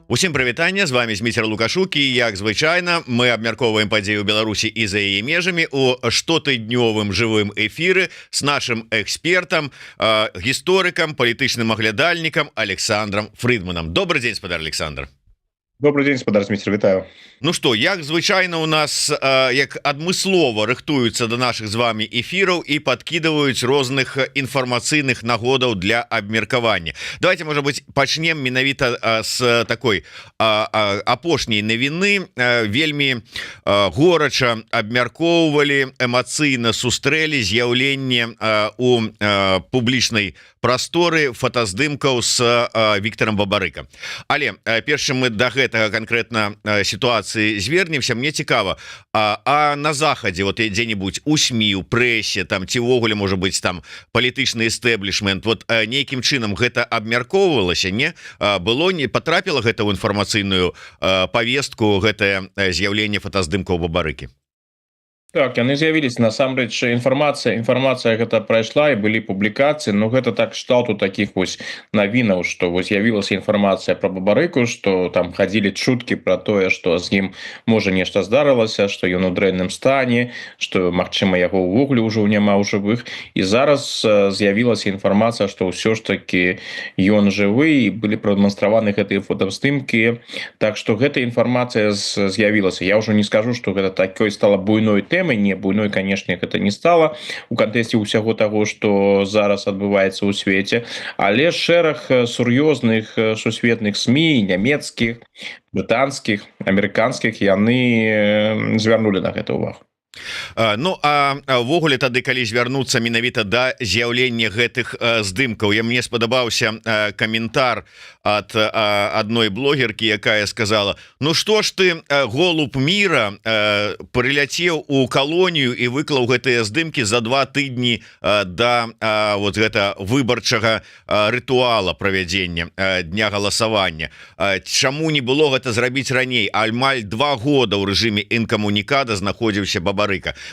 Усім прывітанне, з вамі Зміцер Лукашук, і, як звычайна, мы абмяркоўваем падзеі ў Беларусі і за яе межамі у штотыднёвым жывым эфіры с нашим экспертам, гісторыкам, палітычным аглядальнікам Александром Фридманом. Добрый день, спадар Александр. Добрый день, спадар Зміцер, вітаю. Ну что, як звычайна, у нас як адмыслова рыхтуюцца до наших з вами эфіраў і подкидываюць розных інфармацыйных нагодаў для абмеркавання. Давайте, может быть, пачнем менавіта с такой апошняй навіны. Вельмі горача абмяркоўвалі, эмацыйна сустрэлі з'яўленне у публічнай прасторы фотаздымкаў с Віктором Бабарыка. Але перш чым мы до гэтага конкретно ситуации звернемся, мне цікава, а на захадзе, вот дзе-нибудь у СМІ, у прэсе там ці ўвогуле, может быть, там палітычны эстэблішмент, вот нейкім чынам гэта абмяркоўвалася, не было, не потрапіла гэта ў інфармацыйную повестку, гэтае з'яўленне фотаздымкаў Бабарыкі? Так, яны з'явіліся. Насамрэч інфармацыя гэта прайшла і былі публікацыі, но гэта так, кшталту таких вось навінаў, што вось з'явілася інфармацыя про Бабарыку, что там хадзілі чуткі про тое, что з ім можа нешта здарылася, что ён у дрэнным стане, что, магчыма, яго ўвогуле ўжо няма ў жывых. І зараз з'явілася інфармацыя, что ўсё ж таки ён жывы, і былі прадэманстраваны гэтыя фотаздымкі. Так что гэта інфармацыя з'явілася. Я ўжо не скажу, что гэта такой стала буйной тэмай. Не, буйной, конечно, гэта не стала у кантэксце ўсяго таго, что зараз адбываецца ў свеце, але шэраг сур'ёзных сусветных СМІ, нямецкіх, брытанскіх, амерыканскіх, яны звярнулі на гэта увагу. Ну а увогуле тады, калі звярнуцца менавіта да з'яўлення гэтых здымкаў, я мне спадабаўся каментар от адной блогеркі, якая сказала: «Ну что ж ты, голубь мира, прыляцеў у калонію і выклаў гэтыя здымкі за 2 тыдні да вот гэта выбарчага рытуала правядзення дня галасавання. Чаму не было гэта зрабіць раней? Амаль 2 года ў рэжыме інкамунікада знаходзіўся Бабарыка».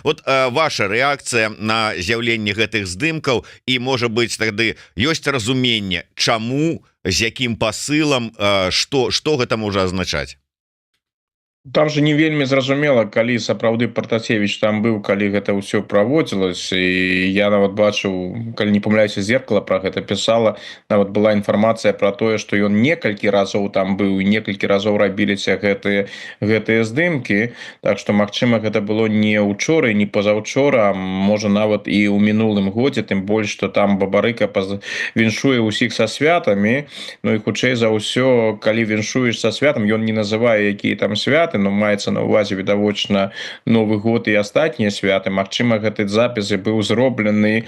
Вот ваша рэакцыя на з'яўленне гэтых здымкаў і, можа быть, тады ёсць разуменне, чаму, з якім посылам, что гэта можа азначаць? Там же не вельмі зразумела, калі сапраўды Пратасевіч там быў, калі гэта ўсё праводзілась. І я нават бачыў, калі не памыляюся, «Зеркало» про гэта пісала, нават была інфармацыя про тое, что ён некалькі разоў там быў і некалькі разоў рабіліся гэтыя здымкі. Так что, магчыма, гэта было не учора, не пазаўчора, можа, нават і ў мінулым годзе, тым больш что там Бабарыка віншуе ўсіх са святамі. Ну і, хутчэй за ўсё, калі віншуеш са святам, ён не называе, якія там святы, но маецца на увазе відавочна Новы год і астатнія святы. Магчыма, гэты запісы быў зроблены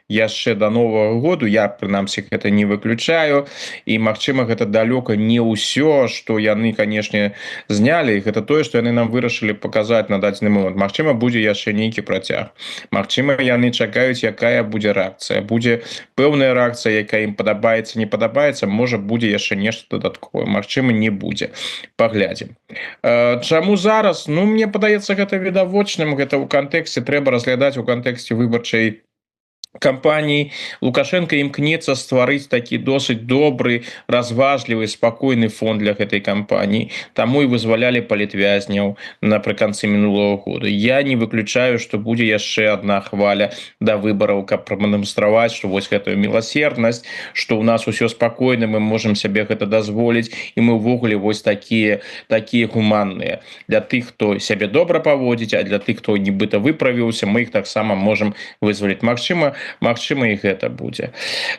яшчэ до Нового году, я, прынамсі, гэта не выключаю. І, магчыма, гэта далёка не ўсё, что яны, конечно, знялі. Гэта тое, что яны нам вырашылі паказаць на дадзены момант. Магчыма, будзе яшчэ нейкі працяг. Магчыма, яны чакаюць, якая будзе рэакцыя. Будзе пэўная рэакцыя, якая ім падабаецца, не падабаецца, можа, будзе яшчэ нешта дадатковае, магчыма, не будзе, паглядзім. Чаму зараз? Ну, мне падаецца гэта відавочным. Гэта ў кантэксце, трэба разглядаць у кантэксце выбарчай кампаніі. Лукашенко імкнецца стварыць такі досыць добры, разважлівы, спакойны фон для гэтай кампаніі, таму і вызвалялі палітвязняў напрыканцы мінулого года. Я не выключаю, что будзе яшчэ одна хваля да выбараў, каб прадэманстраваць, что вось гэтую міласерднасць, что у нас усё спакойна, мы можем сябе гэта дазволіць, і мы ўвогуле вось такія гуманныя для тых, хто сябе добра паводзіць, а для тых, хто нібыта выправіўся, мы іх таксама можем вызваліць. Магчыма, і гэта будзе.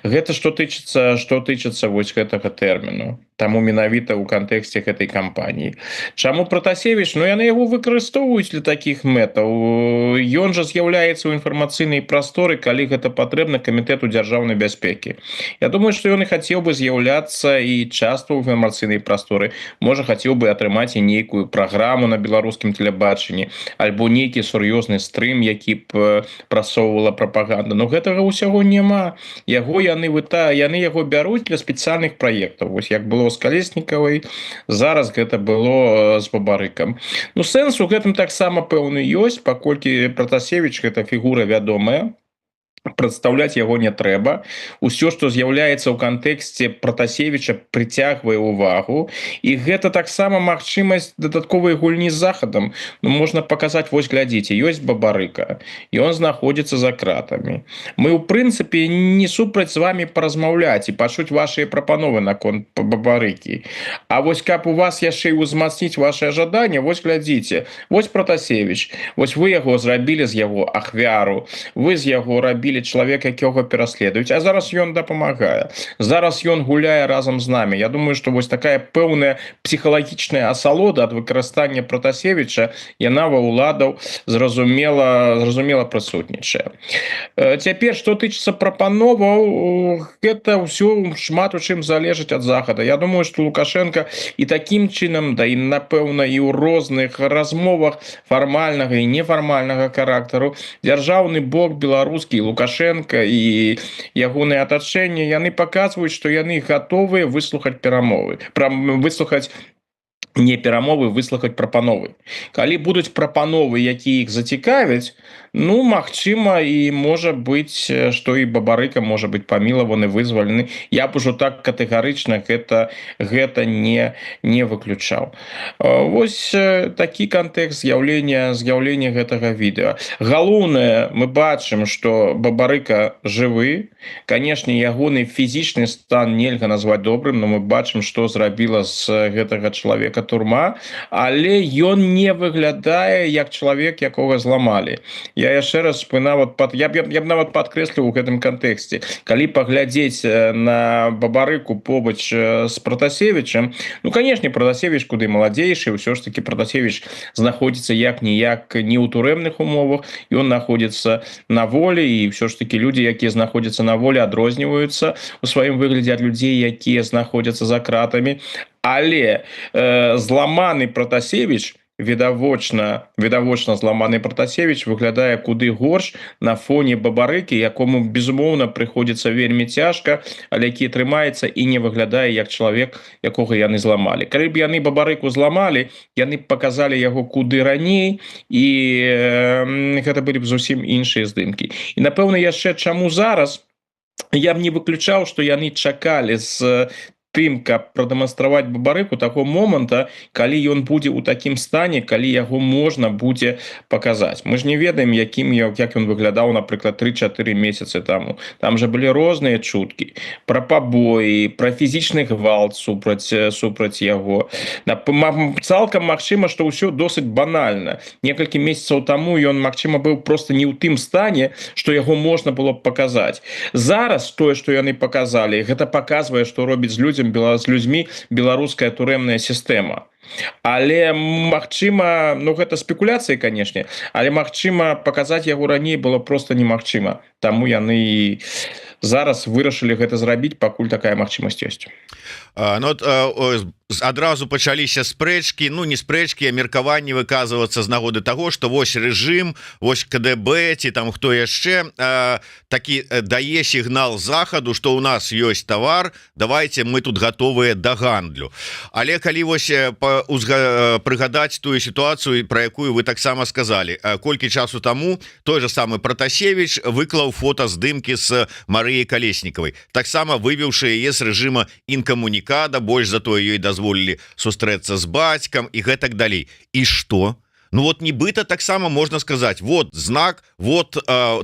Гэта что тычыцца вось гэтага тэрміну. Таму менавіта ў кантэксце гэтай кампаніі. Чаму Пратасевіч? Ну, яны яго выкарыстоўваюць для такіх мэтаў. Ён жа з'яўляецца ў інфармацыйнай прасторы, калі гэта патрэбна камітэту дзяржаўнай бяспекі. Я думаю, што ён і хацеў бы з'яўляцца і часта ў інфармацыйнай прасторы, можа, хацеў бы атрымаць і нейкую праграму на беларускім тэлебачанні альбо нейкі сур'ёзны стрым, які б прасоўвала прапаганда. Но гэтага ўсяго няма. Яго яны выта яны яго бяруць для спецыяльных праектаў. Вось як было з Калеснікавай, зараз гэта было з Бабарыкам. Ну, сэнс у гэтым таксама пэўны ёсць, паколькі Пратасевіч — гэта фігура вядомая. Прадстаўляць яго не трэба. Усё, што з'яўляецца ў кантэксце Пратасевіча, прыцягвае увагу, і гэта таксама магчымасць дадатковай гульні з Захадам. Ну, можна паказаць: вось, глядзіце, ёсць Бабарыка, і он знаходзіцца за кратамі, мы ў прынцыпе не супраць з вами паразмаўляць і пачуць ваши прапановы наконт Бабарыкі. А вось каб у вас яшчэ і узмацніць ваше жаданне, вось, глядзіце, вось Пратасевіч, вось вы яго зрабілі, з яго ахвяру, вы з яго рабілі чалавек, якога пераследуюць, а зараз ён дапамагае, зараз ён гуляе разам з нами. Я думаю, что вось такая пэўная псіхалагічная асалода ад выкарыстання Пратасевіча, яна ва ўладаў, зразумела, прысутнічае. Цяпер, что тычыцца прапановаў, гэта ўсё шмат у чым залежыць ад Захада. Я думаю, что Лукашенко і таким чынам, да і, напэўна, і ў розных размовах фармальнага і нефармальнага характару дзяржаўны бок беларускі, Лукашенко і ягоныя атачэнне, яны паказваюць, что яны гатовыя выслухаць перамовы, выслухаць не перамовы, выслухаць прапановы. Калі будуць прапановы, якія іх зацікавяць, ну, магчыма, і можа быць, што і Бабарыка можа быць памілаваны, вызвалены. Я б ужо так катэгарычна гэта не выключаў. Вось такі кантэкст з'яўлення гэтага відэа. Галоўнае, мы бачым, что Бабарыка жывы. Канешне, ягоны фізічны стан нельга назваць добрым, но мы бачым, что зрабіла з гэтага чалавека турма, але ён не выглядае як чалавек, якога зламалі. Я яшчэ раз бы нават пад я б нават падкрэсліў у гэтым кантэксце: калі паглядзець на Бабарыку побач з Пратасевічам, ну, канешне, Пратасевіч куды маладзейшы. Ўсё ж таки Пратасевіч знаходзіцца як ніяк не ў турэмных умовах, ён находзіцца на волі, і ўсё ж таки людзі, якія знаходзяцца на волі, адрозніваюцца у сваім выглядзе ад людзей, якія знаходзяцца за кратамі. Але зламаны Пратасевіч, відавочна зламаны Пратасевіч выглядае куды горш на фоне Бабарыкі, якому, безумоўна, прыходзіцца вельмі цяжка, але які трымаецца і не выглядае як чалавек, якога яны зламалі. Калі б яны Бабарыку зламалі, яны б показалі яго куды раней, і гэта былі б зусім іншыя здымкі. І, напэўна, яшчэ чаму зараз? Я б не выключаў, што яны чакалі з тым, каб прадэманстраваць Бабарыку, таго моманта, калі ён будзе ў такім стане, калі яго можна будзе паказаць. Мы ж не ведаем, як ён выглядаў, напрыклад, 3-4 месяцы таму. Там же былі розныя чуткі пра пабоі, пра фізічны гвалт супраць яго. Цалкам магчыма, што ўсё досыць банальна: некалькі месяцаў таму ён, магчыма, быў просто не ў тым стане, што яго можна было б паказаць. Зараз тое, што яны паказалі, гэта паказвае, што робіць з людзьмі беларуская турэмная сістэма. Але, магчыма, ну, гэта спекуляцыі, канешне, але, магчыма, паказаць яго раней было просто немагчыма, таму яны зараз вырашылі гэта зрабіць, пакуль такая магчымасць ёсць. Ну, вот, адразу пачаліся спрэчкі, ну, не спрэчкі, а меркаванні выказвацца з нагоды того, что вось рэжым, вось КДБ ці там хто яшчэ такі дае сігнал Захаду, что у нас ёсць товар, давайте, мы тут гатовыя да гандлю. Але калі вось прыгадаць тую сітуацыю, про якую вы таксама сказали, колькі часу таму той же самы Пратасевіч выклаў фото здымкі с Марыяй Калеснікавай, таксама вывеўшы яе з рэжыма інкамунікада, больш за тое, ёй дазволілі сустрэцца з бацькам і гэтак далей. І что? Ну вот, нібыта таксама можна сказать: вот знак, вот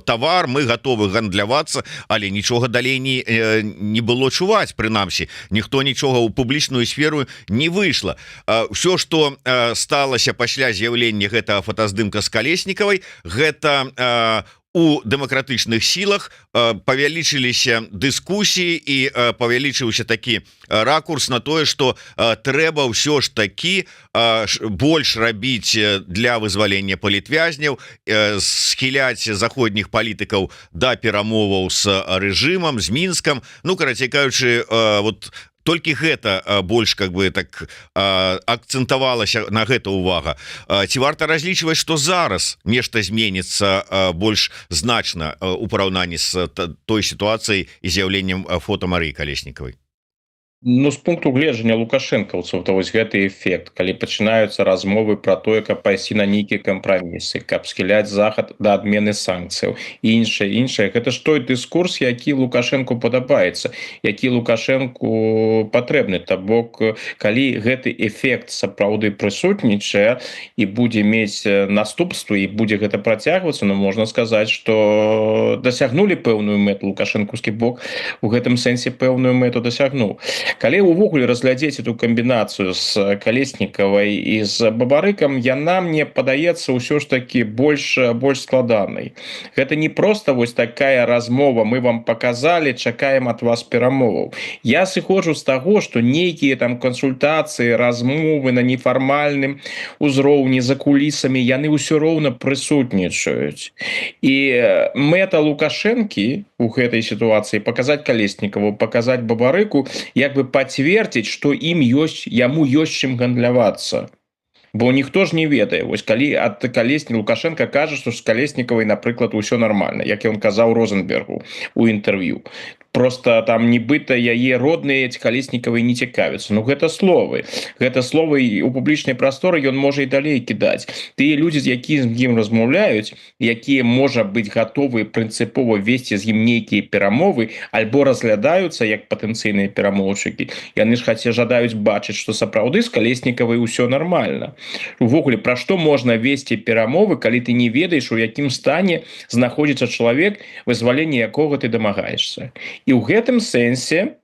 товар, мы готовы гандлявацца, але нічога далей не было чуваць, прынамсі ніхто нічога ў публічную сферу не выйшла. Все, что сталася пасля з'яўлення гэтага фотаздымка з Калеснікавай, гэта у дэмакратычных сілах павялічыліся дыскусіі і павялічыўся такі ракурс на тое, что трэба ўсё ж такі больш рабіць для вызвалення палітвязняў, схіляць заходніх палітыкаў да перамоваў с рэжымам, з Мінскам. Ну, карацей кажучы, вот толькі гэта больш как бы так акцэнтавалася на гэта увага. Ці варта разлічваць, что зараз нешта зменіцца больш значна у параўнанні з той сітуацыяй і з'яўленнем фото Марыі Калеснікавай? Ну, з пункту гледжання лукашэнкаўцаў, то вось гэты эфект, калі пачынаюцца размовы пра тое, каб пайсці на нейкія кампрамісы, каб схіляць Захад да адмены санкцыяў, іншае, іншае, гэта ж той дыскурс, які Лукашэнку падабаецца, які Лукашэнку патрэбны. То бок, калі гэты эфект сапраўды прысутнічае і будзе мець наступствы, і будзе гэта працягвацца, ну, можна сказаць, што дасягнулі пэўную мэту, лукашэнкаўскі бок у гэтым сэнсе пэўную мэту дасягнуў. Калі увогуле разглядзець эту камбінацыю з Калеснікавай і з Бабарыкам, яна мне падаецца ўсё ж таки больш складанай. Гэта не просто вось такая размова: «Мы вам показали, чакаем от вас перамоваў». Я сыходжу з таго, што нейкія там кансультацыі, размовы на нефармальным узроўні, за кулісамі, яны ўсё роўна прысутнічаюць. І мэта Лукашэнкі у гэтай сітуацыі — показать Калеснікаву, показать Бабарыку, як бы пацвердзіць, что ім ёсць, яму ёсць чым гандлявацца. Бо ніхто ж не ведае, вось калі ад Калесні Лукашэнка кажа, што з Калеснікавай, напрыклад, усё нормально, як ён казаў Розенбергу у інтэрв'ю, просто там нібыта яе родныя ці Калеснікавай не цікавяцца. Ну, гэта словы, гэта словы у публічнай прасторы ён можа і далей кідаць. Тыя людзі, з які з ім размаўляюць, якія, можа быць, гатовы прынцыпова весці з ім нейкія перамовы альбо разглядаюцца як патэнцыйныя перамоўчыкі, яны ж хаця жадаюць бачыць, што сапраўды з Калеснікавай усё нормально. Увогуле, пра што можна весці перамовы, калі ты не ведаеш, у якім стане знаходзіцца чалавек, вызваленне якога ты дамагаешься? І ў гэтым сэнсе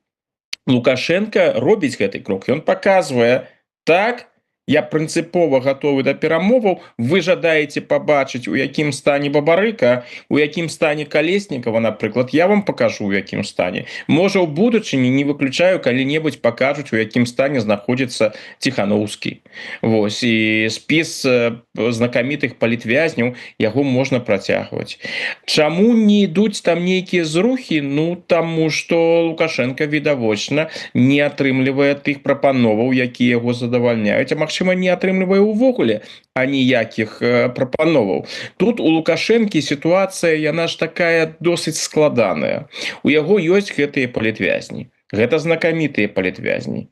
Лукашэнка робіць гэты крок, ён паказвае: так, я прынцыпова гатовы да перамоваў, вы жадаеце пабачыць, у якім стане Бабарыка, у якім стане Калеснікава, напрыклад, я вам покажу, у якім стане. Можа, у будучыні, не выключаю, калі-небудзь пакажуць, у якім стане знаходзіцца Ціханоўскі. Вось і спіс знакамітых палітвязняў, яго можна працягваць. Чаму не ідуць там нейкія зрухі? Ну, таму што Лукашэнка відавочна не атрымлівае тых прапановаў, якія яго задавальняюць, а магчыма, не атрымлівае ўвогуле аніякіх прапановаў. Тут у Лукашэнкі сітуацыя, яна ж такая досыць складаная. У яго ёсць гэтыя палітвязні, гэта знакамітыя палітвязні.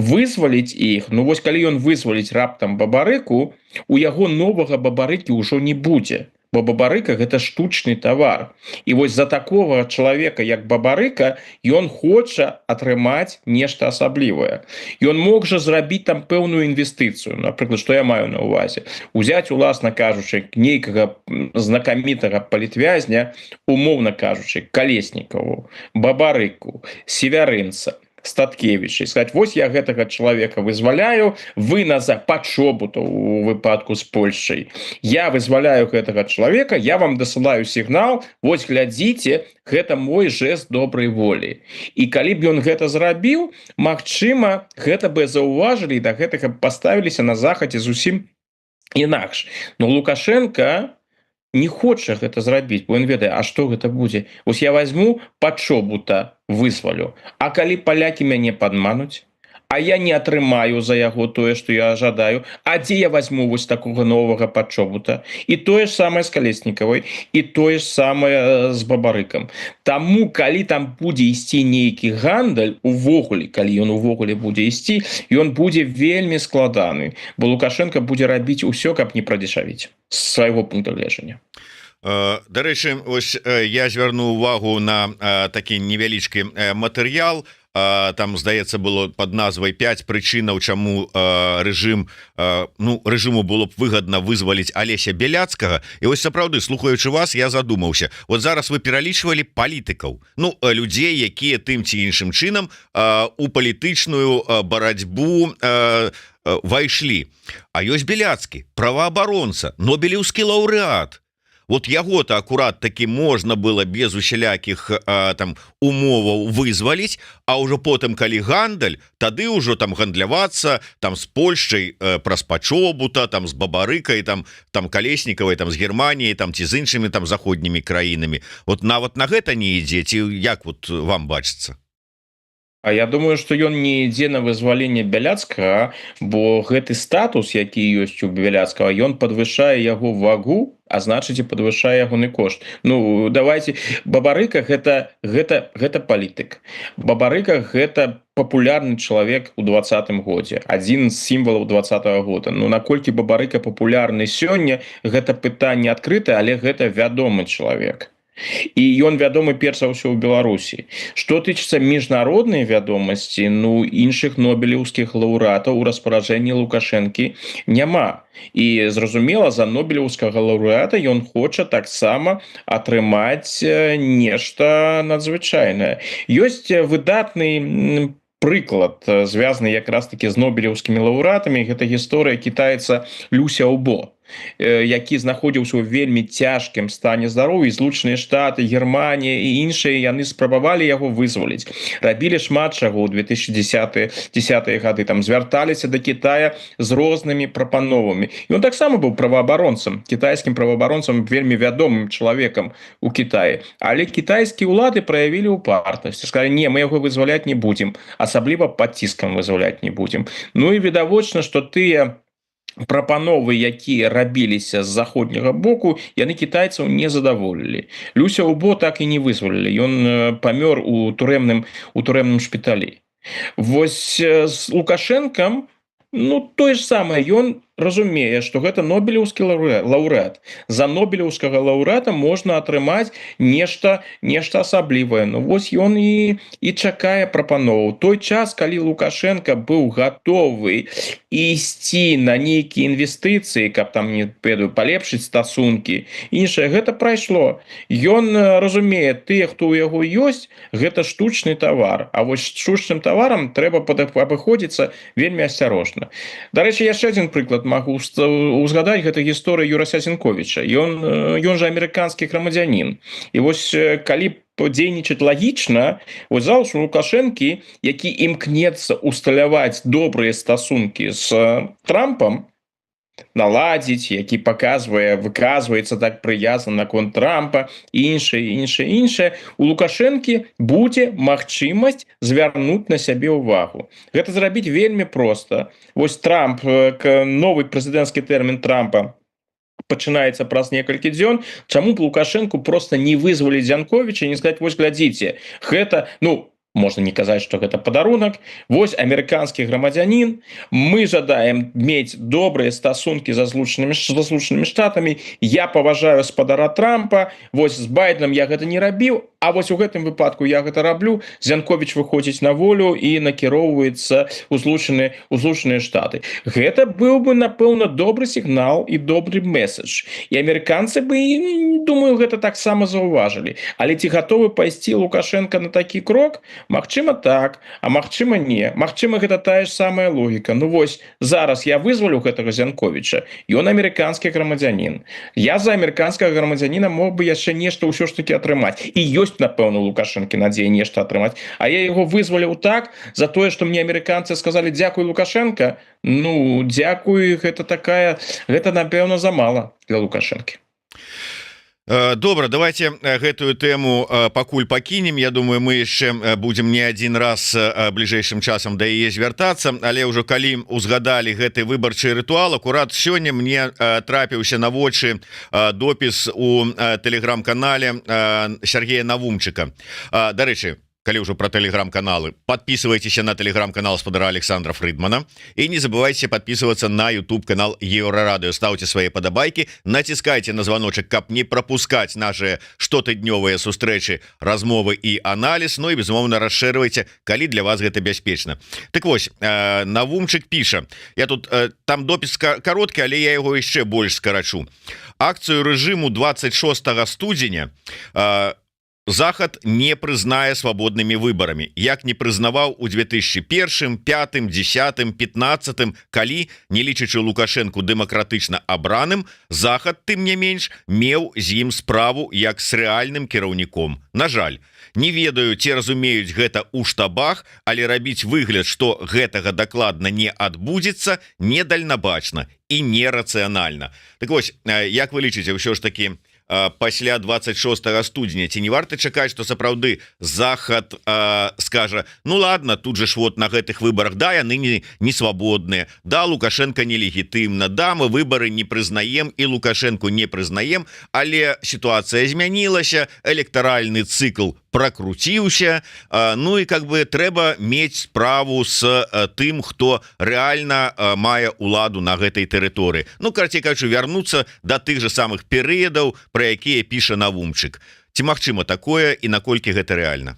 Вызваліць іх, ну вось калі ён вызваліць раптам Бабарыку, у яго новага Бабарыкі ўжо не будзе, бо Бабарыка — гэта штучны тавар. І вось за такого чалавека, як Бабарыка, ён хоча атрымаць нешта асаблівае. Ён мог жа зрабіць там пэўную інвестыцыю. Напрыклад, што я маю на увазе: узяць, уласна кажучы, нейкага знакамітага палітвязня, умоўна кажучы, Калеснікаву, Бабарыку, Севярынца, Статкевіча, сказать: «Вось я гэтага чалавека вызваляю, вы на за Пачобута у выпадку з Польшай, я вызваляю гэтага чалавека, я вам дасылаю сігнал, вось глядзіце, гэта мой жест добрай волі». І калі б ён гэта зрабіў, магчыма, гэта бы заўважылі і да гэтага паставіліся на Захадзе зусім інакш. Но Лукашэнка не хоча гэта зрабіць, бо ён ведае, а што гэта будзе. Вось я возьму Пачобута, вызвалю, а калі палякі мяне падмануць, а я не атрымаю за яго тое, што я жадаю, а дзе я возьму вось такого новага Пачобута? І тое ж самае з Калеснікавай, і тое ж самае з Бабарыкам. Таму, калі там будзе ісці нейкі гандаль увогуле, калі ён увогуле будзе ісці, ён будзе вельмі складаны, бо Лукашэнка будзе рабіць усё, каб не прадзешавіць свайго пункта гледжання. Дарэчы, ось я звярну увагу на такі невялічкі матэрыял, там, здаецца, было под назвай «5 прычынаў, чаму рэжым, ну, рэжыму было б выгодна вызваліць Алеся Бяляцкага». І вось сапраўды, слухаючы вас, я задумаўся: вот зараз вы пералічвалі палітыкаў, ну, людзей, якія тым ці іншым чынам у палітычную барацьбу вайшлі, а ёсць Бяляцкі, праваабаронца, нобелеўскі лаўрэат. Вот яго-то акурат таки можна было без усялякіх там умоваў вызваліць, а ўжо потым, калі гандаль, тады ўжо там гандлявацца там з Польшчай праз Пачобута, там з Бабарыкай, там Калеснікавай, там з Германіяй, там ці з іншымі там заходнімі краінамі. Вот нават на гэта не ідзе, ці як вот вам бачыцца? А я думаю, што ён не ідзе на вызваленне Бяляцкага, бо гэты статус, які ёсць у Бяляцкага, ён падвышае яго вагу. А значыць, і падвышае ягоны кошт. Ну, давайте, Бабарыка гэта палітык. Бабарыка — гэта папулярны чалавек у 20-м годзе, адзін з сімвалаў 20-го года. Ну, наколькі Бабарыка папулярны сёння, гэта пытанне адкрытае, але гэта вядомы чалавек, і ён вядомы перш за ўсё ў Беларусі. Что тычыцца міжнароднай вядомасці, ну, іншых нобелеўскіх лаўрэатаў у распараджэнні Лукашэнкі няма. І зразумела, за нобелеўскага лаўрэата ён хоча таксама атрымаць нешта надзвычайнае. Ёсць выдатны прыклад, звязаны якраз таки з нобелеўскімі лаўрэатамі. Гэта гісторыя кітайца Лю Сяобо, які знаходзіўся ў вельмі цяжкім стане здароўя. Злучаныя Штаты, Германія і іншыя, яны спрабавалі яго вызваліць, рабілі шмат чаго ў 2010 10 гады, там звярталіся до Китая з рознымі прапановамі. Ён таксама быў праваабаронцам, кітайскім праваабаронцам, вельмі вядомым чалавекам у Китаі, але кітайскія ўлады праявілі упартасць, сказали: «Не, мы яго вызваляць не будзем, асабліва под ціскам вызваляць не будзем». Ну і відавочна, что тыя прапановы, якія рабіліся з заходняга боку, яны кітайцаў не задаволілі. Лю Сяобо так і не вызвалілі, ён памёр у турэмным шпіталі. Вось з Лукашэнкам, ну, тое ж самае. Ён разумее, что гэта нобелеўскі лаўрэат, за нобелеўскага лаўрэата можна атрымаць нешта асаблівае. Ну вось ён і чакае прапанову. Той час, калі Лукашенко быў гатовы ісці на нейкія інвестыцыі, каб там, не ведаю, палепшыць стасункі, іншае, гэта прайшло. Ён разумее: тыя, хто ў яго ёсць, гэта штучны тавар, а вось штучным таварам трэба абыходзіцца вельмі асцярожна. Дарэчы, яшчэ один прыклад магу узгадаць, гэта гісторыя Юрася Зянковіча. Ён жа амерыканскі грамадзянін, і вось калі дзейнічаць лагічна, вось зараз у Лукашэнкі, які імкнецца усталяваць добрыя стасункі з Трампам, наладзіць, які паказвае, выказваецца так прыязна наконт Трампа, іншае, іншае, іншае, у Лукашэнкі будзе магчымасць звярнуць на сябе ўвагу. Гэта зрабіць вельмі проста. Вось Трамп, новы прэзідэнцкі тэрмін Трампа пачынаецца праз некалькі дзён. Чаму б Лукашенко просто не вызваліць Зянковіча, не сказать: «Вось глядзіце, гэта, ну, можна не казаць, что гэта падарунак, вось амерыканскі грамадзянін, мы жадаем мець добрыя стасункі за Злучанымі Штатамі, я паважаю спадара Трампа, вось з Байденам я гэта не рабіў, а вось у гэтым выпадку я гэта раблю». Зянковіч выходзіць на волю і накіроўваецца у Злучаныя Штаты. Гэта быў бы, напэўна, добры сігнал і добры месседж, і амерыканцы бы, думаю, гэта таксама заўважылі. Але ці гатовы пайсці Лукашенко на такі крок? Магчыма, так, а магчыма, не. Магчыма, гэта тая ж самая логіка: ну вось зараз я вызвалю гэтага Зянковіча, ён амерыканскі грамадзянін, я за амерыканскага грамадзяніна мог бы яшчэ нешта ўсё ж таки атрымаць, і ёсць, напэўна, Лукашэнкі надзея нешта атрымаць, а я его вызваліў так за тое, что мне амерыканцы сказали: «Дзякуй, Лукашенко». Ну, дзякуй, гэта, напэўна, замала для Лукашэнкі. Добра, давайте гэтую тэму пакуль пакінем. Я думаю, мы яшчэ будем не один раз бліжэйшым часам да яе звяртацца. Але ўжо калі узгадалі гэты выбарчы рытуал, акурат сёння мне трапіўся на вочы допіс у тэлеграм-канале Сергея Навумчыка. Дарэчы, калі ўжо про тэлеграм-каналы, подписывайтесь на тэлеграм-канал спадара Александра Фридмана и не забывайте подписываться на YouTube канал Еўрарадыё, ставьте свои падабайкі, націскайте на звоночек, каб не пропускать наши штотыднёвыя сустрэчы, размовы і анализ. Ну і, безумоўна, расшэрвайте, калі для вас гэта бяспечна. Так вось, Навумчык піша, я тут там допіс кароткі, але я его яшчэ больш скарачу: акцыю рэжыму 26 студзеня Захад не прызнае свабоднымі выбарамі, як не прызнаваў у 2001, 5, 10, 15, калі, не лічачы Лукашэнку дэмакратычна абраным, Захад тым не менш меў з ім справу як з рэальным кіраўніком. На жаль, не ведаю, ці разумеюць гэта ў штабах, але рабіць выгляд, что гэтага дакладна не адбудзецца, недальнабачна і нерацыянальна. Так вось, як вы лічыце, ўсё ж таки Пасля 26 студзеня ці не варта чакаць, что сапраўды Захад скажа: «Ну ладно, тут же ж вот на гэтых выборах, да, яны не свабодныя, да, Лукашенко нелегітымна, да, мы выборы не прызнаем і Лукашенко не прызнаем, але ситуация змянілася, электаральны цикл прокруціўся, ну и как бы трэба мець справу с тым, хто реально мае уладу на гэтай тэрыторыі». Ну, карацей кажучы, вярнуцца до тых же самых перыядаў, про якія піша Навумчык. Ці магчыма такое і наколькі гэта реально?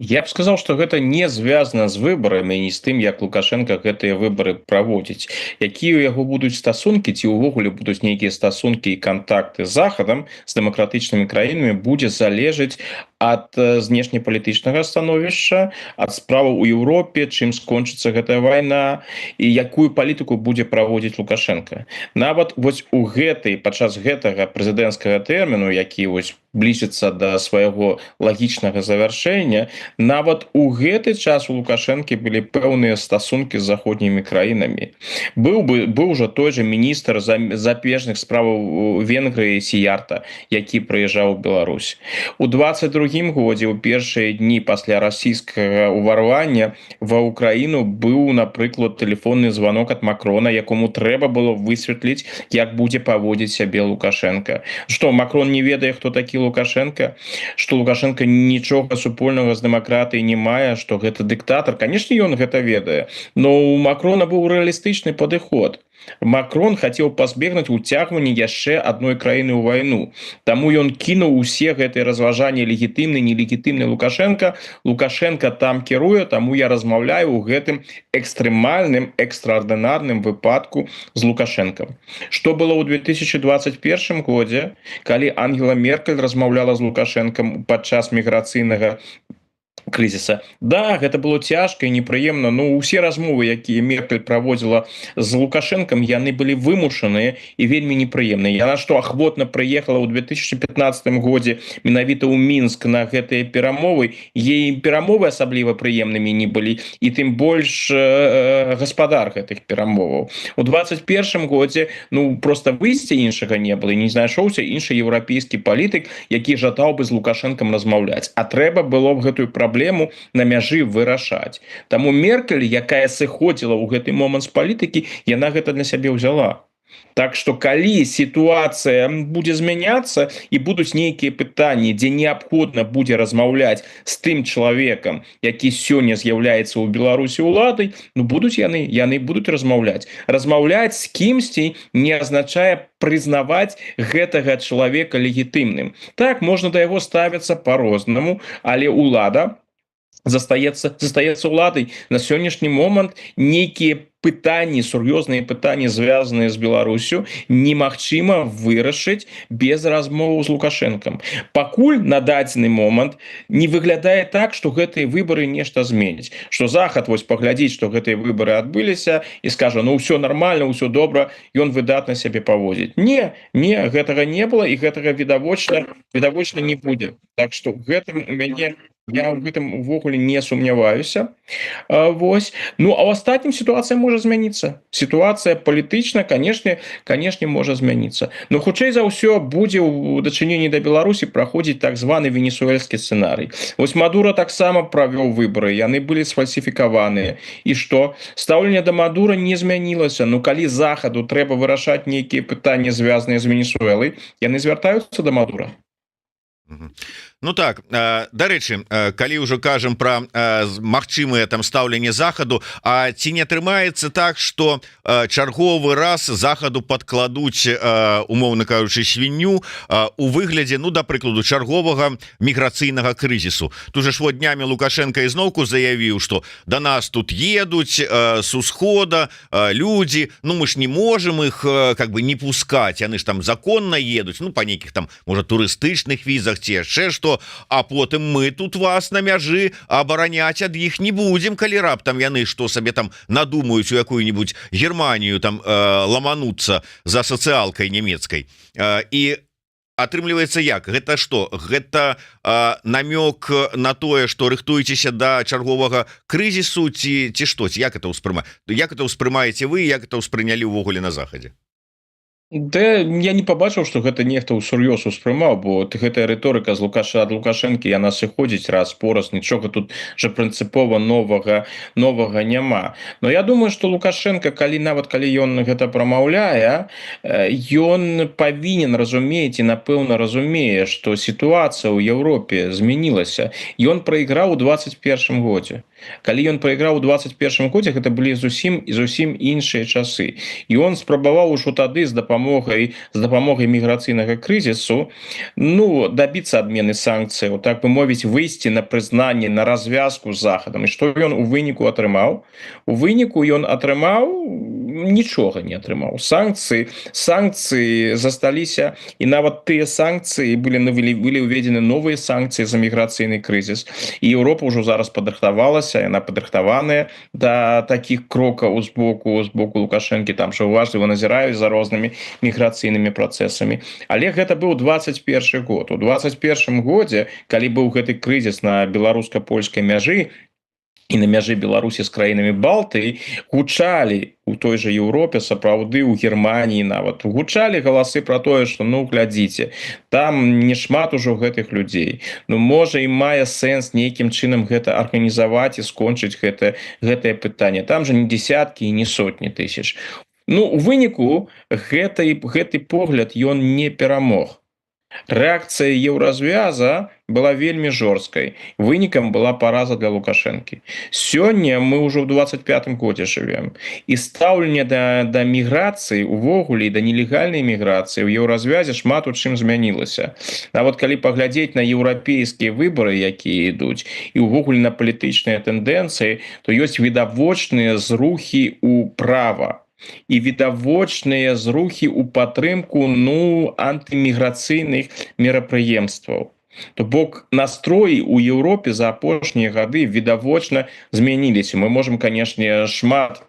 Я б сказал, что гэта не звязана з выбарамі, не з тым, як Лукашенко гэтыя выборы праводзіць. Якія ў яго будуць стасункі ці ўвогуле будуць нейкія стасункі і кантакты з Захадам, з дэмакратычнымі краінамі, будзе залежыць ад знешнепалітычнага становішча, ад справаў у Еўропе, чым скончыцца гэтая вайна і якую палітыку будзе праводзіць Лукашенко. Нават вось у гэтай падчас гэтага прэзідэнцкага тэрміну, які вось блізіцца да свайго лагічнага завяршэння, нават у гэты час у Лукашэнкі былі пэўныя стасункі з заходнімі краінамі. Быў жа той же міністр запежных справаў Венгрыі Сіярта, які прыязджаў у Беларусь у 22 годзе. У першыя дні пасля расійскага ўварвання ва Украіну быў, напрыклад, тэлефонны званок ад Макрона, якому трэба было высветліць, як будзе паводзіць сябе Лукашенко. Что, Макрон не ведае, хто такі Лукашенко, что Лукашенко нічога супольнага з дэмакратыяй не мае, что гэта дыктатор? Конечно, ён гэта ведае, но у Макрона быў рэалістычны падыход. Макрон хацеў пазбегнуць уцягванне яшчэ адной краіны ў вайну. Таму ён кінуў усе гэтыя разважанні: легітымны, нелегітымны Лукашенко. Лукашенко там кіруе, таму я размаўляю ў гэтым экстрэмальным, экстраардынарным выпадку з Лукашенко. Что было ў 2021 годзе, калі Ангела Меркель размаўляла з Лукашенком падчас міграцыйнага крызіса? Да, гэта было цяжка і непрыемна. Ну, усе размовы, якія Меркель праводзіла з Лукашэнкам, яны былі вымушаныя і вельмі непрыемныя. Яна што, ахвотна прыехала ў 2015 годзе менавіта ў Мінск на гэтыя перамовы? Ей перамовы асабліва прыемнымі не былі, і тым больш гаспадар гэтых перамоваў. У 21 годзе, ну, просто выйсці іншага не было, не знайшоўся іншы еўрапейскі палітык, які жадаў бы з Лукашэнкам размаўляць, а трэба было б гэтую праблему на мяжы вырашаць. Таму Меркель, якая сыходзіла ў гэты момант з палітыкі, яна гэта для сябе ўзяла. Так что, калі сітуацыя будзе змяняцца і будуць нейкія пытанні, дзе неабходна будзе размаўляць з тым чалавекам, які сёння з'яўляецца ў Беларусі уладай, ну, будуць яны будуць размаўляць. Размаўляць з кімсьці не азначае прызнаваць гэтага чалавека легітымным. Так, можна да яго ставіцца по-рознаму, але улада застаецца уладай. На сённяшні момант нейкія пытанні, сур'ёзныя пытанні, звязаныя з Беларусю, немагчыма вырашыць без размову з Лукашэнкам. Пакуль на дадзены момант не выглядае так, что гэтыя выборы нешта зменяць, что Захад вось паглядзіць, что гэтыя выборы адбыліся, і скажа: «Ну, ўсё нормально, ўсё добра, ён выдатна сябе паводзіць». Не, гэтага не было і гэтага відавочна не будзе. Так что гэтым у мяне, я ў гэтым увогуле не сумняваюся. Вось. Ну, а ў астатнім сітуацыя можа змяніцца. Сітуацыя палітычна, конечно, можа змяніцца, но хутчэй за ўсё будзе ў дачыненні да Беларусі праходзіць так званы венесуэльскі сцэнарый. Вось Мадура таксама правёў выборы, яны былі сфальсіфікаваныя, і што, стаўленне да Мадура не змянілася? Ну, калі Захаду трэба вырашаць нейкія пытанні, звязаныя з Венесуэлай, яны звяртаюцца да Мадура. Ну так, дарэчы, калі ўжо кажам про магчымыя там стаўленне Захаду, А ці не атрымаецца так, что чарговы раз Захаду подкладуць, умоўна кажучы, свінню у выглядзе, ну, да прыкладу, чарговага міграцыйнага крызісу? Тут же ж вот днямі Лукашенко ізноўку заявіў, что до нас тут едуць с усхода люди, ну, мы ж не можем их как бы не пускать, яны ж там законно едуць, ну, по нейкіх там, может, турыстычных візах ці яшчэ что, а потым мы тут вас на мяжы абараняць ад іх не будем, калі раптам яны что сабе там надумаюць, у якую-нибудь Германію там ламануцца за сацыялкай нямецкай. І атрымліваецца як? Гэта что, гэта намёк на тое, что рыхтуецеся да чарговага крызісу, ці што? Ці як это ўспрыма як это ўспрымаеце вы, як это ўспрынялі ўвогуле на Захадзе? Да, я не пабачыў, што гэта нехта ўсур'ёз успрымаў, бо гэтая рыторыка з Лукаша ад Лукашэнкі, яна сыходзіць раз пораз, нічога тут жа прынцыпова новага няма. Но я думаю, что Лукашенко, калі нават калі ён гэта прамаўляе, ён павінен разумець і, напэўна, разумее, што сітуацыя ў Еўропе змянілася. Ён прайграў у 21 годзе. Калі ён прайграў у 21 годзе, гэта былі зусім і зусім іншыя часы, і он спрабаваў ужо тады з дапамогай міграцыйнага крызісу, ну, дабіцца адмены санкцыяў, так бы мовіць, выйсці на прызнанне, на развязку з Захадам. І што ён у выніку атрымаў? У выніку ён атрымаў нічога не атрымаў. Санкцыі засталіся, і нават тыя санкцыі былі ўведзены новыя санкцыі за міграцыйны крызіс, і Еўропа ўжо зараз падрыхтавалася, яна падрыхтаваная да такіх крокаў з боку Лукашэнкі, там жа уважліва назіраюць за рознымі міграцыйнымі працэсамі. Але гэта быў 21 год. У 21 годзе, калі быў гэты крызіс на беларуска-польскай мяжы і на мяжы Беларусі з краінамі Балтыі, гучалі у той же Еўропе, сапраўды у Германії нават гучалі галасы про тое, что, ну, глядзіце, там не шмат ужо гэтых людзей, ну, можа, і мае сэнс нейкім чынам гэта арганізаваць і скончыць гэтае пытанне, там же не десяткі і не сотні тысяч. Ну, у выніку гэты погляд, ён не перамог. Рэакцыя Еўразвяза была вельмі жорсткай, вынікам была параза для Лукашэнкі. Сёння мы ўжо ў 25 годзе жывем, і стаўленне да міграцыі увогуле і да нелегальнай міграцыі ў Еўразвязе шмат у чым змянілася. Нават калі паглядзець на еўрапейскія выбары, якія ідуць, і ўвогуле на палітычныя тэндэнцыі, то ёсць відавочныя зрухі у права і відавочныя зрухі ў падтрымку, ну, антыміграцыйных мерапрыемстваў. То бок настроі у Еўропе за апошнія гады відавочна змяніліся. Мы можем, конечно, шмат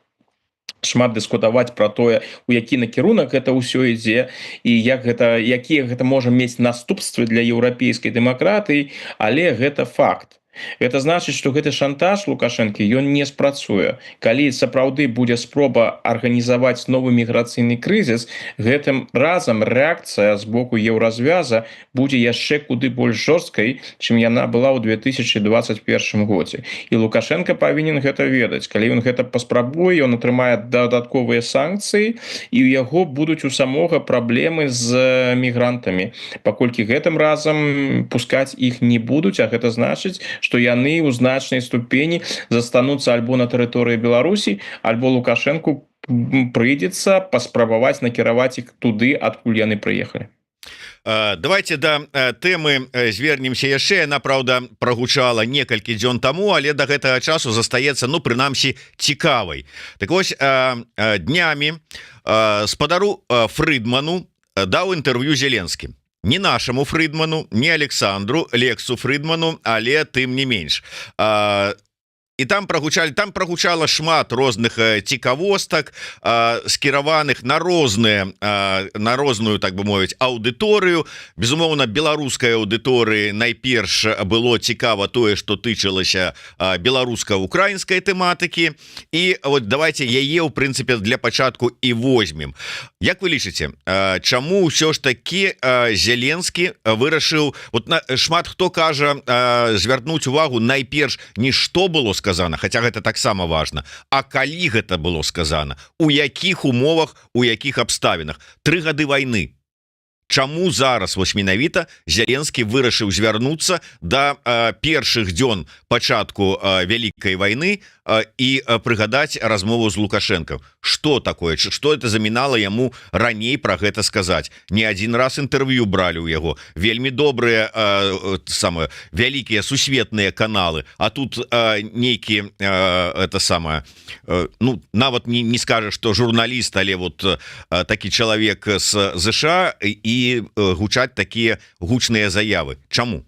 дыскутаваць про тое, у які накірунак это ўсё ідзе і як гэта якія гэта можа мець наступствы для еўрапейскай дэмакратыі, але гэта факт. Это значыць, что гэты шантаж Лукашэнкі, ён не спрацуе. Калі сапраўды будзе спроба арганізаваць новы міграцыйны крызіс, гэтым разам рэакцыя з боку Еўразвяза будзе яшчэ куды больш жорсткай, чым яна была ў 2021 годзе. І Лукашенко павінен гэта ведаць. Калі ён гэта паспрабуе, ён атрымае дадатковыя санкцыі, і ў яго будуць у самога праблемы з мігрантамі, паколькі гэтым разам пускаць іх не будуць, а гэта значыць, што яны ў значнай ступені застануцца альбо на тэрыторыі Беларусі, альбо Лукашэнку прыйдзецца паспрабаваць накіраваць іх туды, адкуль яны прыехалі. Давайте да тэмы звернемся яшчэ. Она, праўда, прагучала некалькі дзён таму, але до гэтага часу застаецца, ну, прынамсі, цікавай. Так вось, днямі спадару Фрыдману даў інтэрв'ю Зеленскі. Не нашаму Фрыдману, не Александру, Лексу Фрыдману, але тым не менш. І там прагучала шмат розных цікавостак, скіраваных на розную, так бы мовіць, аўдыторыю. Безумоўна, беларускай аўдыторыі найперш было цікава тое, что тычылася беларуска-украінскай тэматыкі. І вот давайте яе ў прынцыпе для пачатку і возьмем. Як вы лічыце, чаму ўсё ж таки Зеленскі вырашыў, вот на шмат хто кажа, звярнуць увагу найперш не што было сказано, хотя гэта таксама важно, а калі гэта было сказано, у якіх умовах, у якіх абставінах? 3 гады войны. Чаму зараз вось менавіта Зеленскі вырашыў звярнуцца да першых дзён пачатку вялікай войны і прыгадаць размову з Лукашенко? Что такое, что это замінала яму раней про гэта сказаць? Не один раз інтэрв'ю бралі у яго вельмі добрыя, самые вялікія сусветныя каналы, а тут нейкі это самое, ну, нават не скажа, что журналіст, але вот такі чалавек с ЗША, і гучаць такія гучныя заявы. Чаму?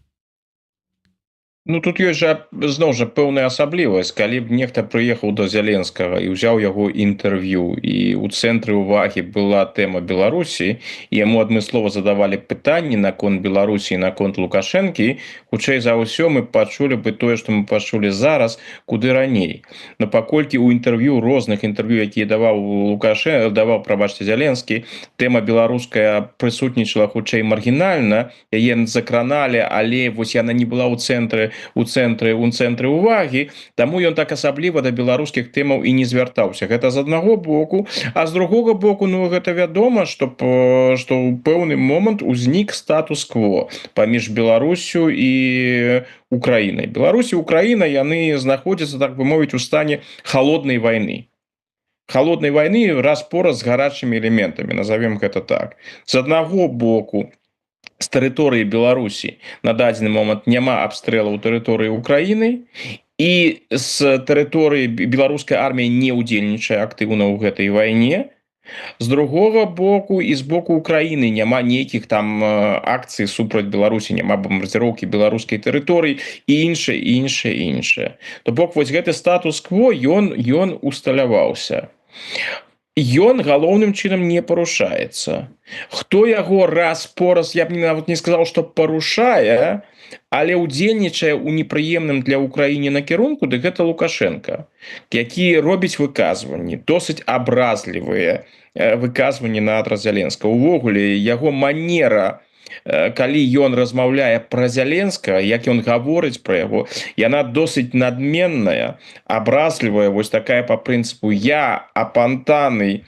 Ну, тут ёсць жа зноў жа пэўная асаблівасць. Калі б нехта прыехаў до Зяленскага і ўзяў яго інтэрв'ю, і у цэнтры увагі была тэма Беларусі, і яму адмыслова задавалі пытанні наконт Беларусі, наконт Лукашэнкі, хутчэй за ўсё, мы пачулі бы тое, што мы пачулі зараз, куды раней. Но паколькі у інтэрв'ю, розных інтэрв'ю, якія даваў Лукаше даваў, прабачце, Зяленскі, тэма беларуская прысутнічала хутчэй маргінальна, яе закраналі, але вось яна не была ў цэнтры увагі, таму ён так асабліва да беларускіх тэмаў і не звяртаўся. Гэта з аднаго боку. А з другога боку, ну, гэта вядома, што ў пэўны момант узнік статус-кво паміж Беларусю і Украінай. Беларусь і Украіна, яны знаходзяцца, так бы мовіць, у стане холодной войны, холодной войны раз-пораз з гарачымі элементамі, назовем гэта так. З аднаго боку, з тэрыторыі Беларусі на дадзены момант няма абстрэлаў тэрыторыі Украіны, і з тэрыторыі беларускай арміі не ўдзельнічае актыўна ў гэтай вайне. З другога боку, і з боку Украіны няма нейкіх там акцый супраць Беларусі, няма бомбардзіроўкі беларускай тэрыторыі і іншае, іншае, іншае. То бок вось гэты статус-кво, ён усталяваўся, ён галоўным чынам не парушаецца. Хто яго раз пораз, я б нават не сказал, что парушае, але ўдзельнічае ў непрыемным для Украіне накірунку, дык гэта Лукашенко, які робіць выказванні, досыць абразлівыя выказванні на адрас Зяленска. Увогуле яго манера, калі ён размаўляе пра Зяленска, як ён гаворыць пра яго, яна досыць надменная, абразлівая, вось такая по прынцыпу: «Я апантаны,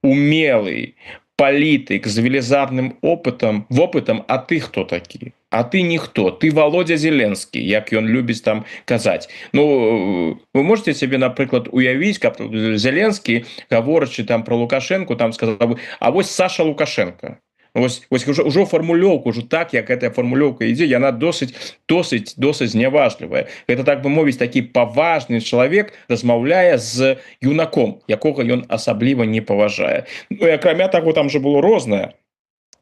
умелый палітык з велізарным опытам, а ты хто такі? А ты ніхто, ты Володя Зеленскі», як ён любіць там казаць. Ну, вы можете себе, напрыклад, уявіць, каб Зяленскі, гаворачы там про Лукашенко, там сказал: «А вось Саша Лукашенко»? Вось ўжо фармулёўку, ўжо так, як гэтая фармулёўка ідзе, яна досыць, досыць, досыць зняважлівая. Гэта, так бы мовіць, такі паважны чалавек размаўляе з юнаком, якога ён асабліва не паважае. Ну і акрамя таго, там же было рознае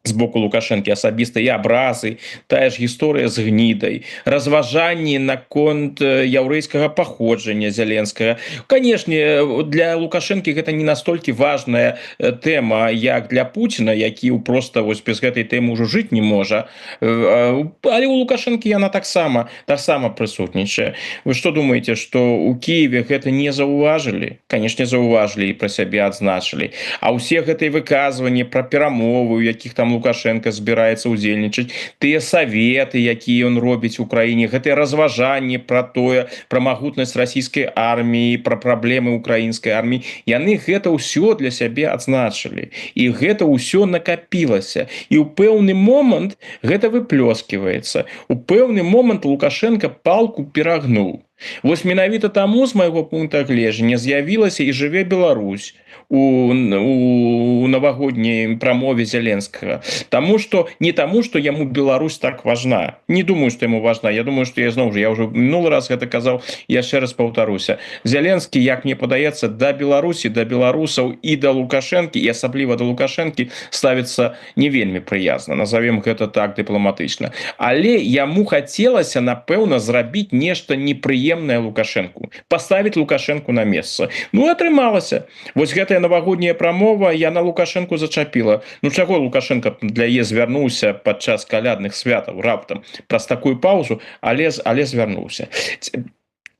з боку Лукашэнкі, асабіста і абразы, тая ж гісторыя з гнідай, разважанні наконт яўрэйскага паходжання Зяленскага. Канешне, для Лукашэнкі гэта не настолькі важная тэма, як для Пуціна, які просто вось без гэтай тэмы ўжо жыць не можа, але у Лукашэнкі яна таксама прысутнічае. Вы что думаете, что у Киеве гэта не заўважылі? Канешне, заўважылі і пра сябе адзначылі. А ўсе гэтыя выказванні пра перамовы, у якіх там Лукашенко збіраецца ўдзельнічаць, тыя саветы, якія ён робіць у краіне, гэтыя разважанні пра тое, пра магутнасць расійскай арміі, пра праблемы украінскай арміі, яны гэта ўсё для сябе адзначылі, і гэта ўсё накапілася, і ў пэўны момант гэта выплёскивается. У пэўны момант Лукашенко палку перагнуў. Вось менавіта таму, з майго пункта гледжання, з'явілася і «Жыве Беларусь» у навагодняй прамове Зяленскага. Таму что не таму, что яму Беларусь так важна, не думаю, что ему важна. Я думаю, что, я зноў же, я уже мінулы раз гэта казаў, яшчэ раз паўтаруся: Зяленскі, як мне падаецца, да Беларусі, да беларусаў і да Лукашэнкі, і асабліва да Лукашэнкі, ставіцца не вельмі прыязна, назовем гэта так дыпламатычна. Але яму хацелася, напэўна, зрабіць нешта непрыемнае Лукашэнку, поставить Лукашенко на месца. Ну, атрымалася. Вось гэтая навагодняя прамова, яна Лукашенко зачапіла. Ну, чаго Лукашенко для яе звярнуўся падчас калядных святаў раптам праз такую паузу, але звярнуўся.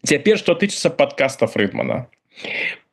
Цяпер что тычыцца подкаста Фрыдмана.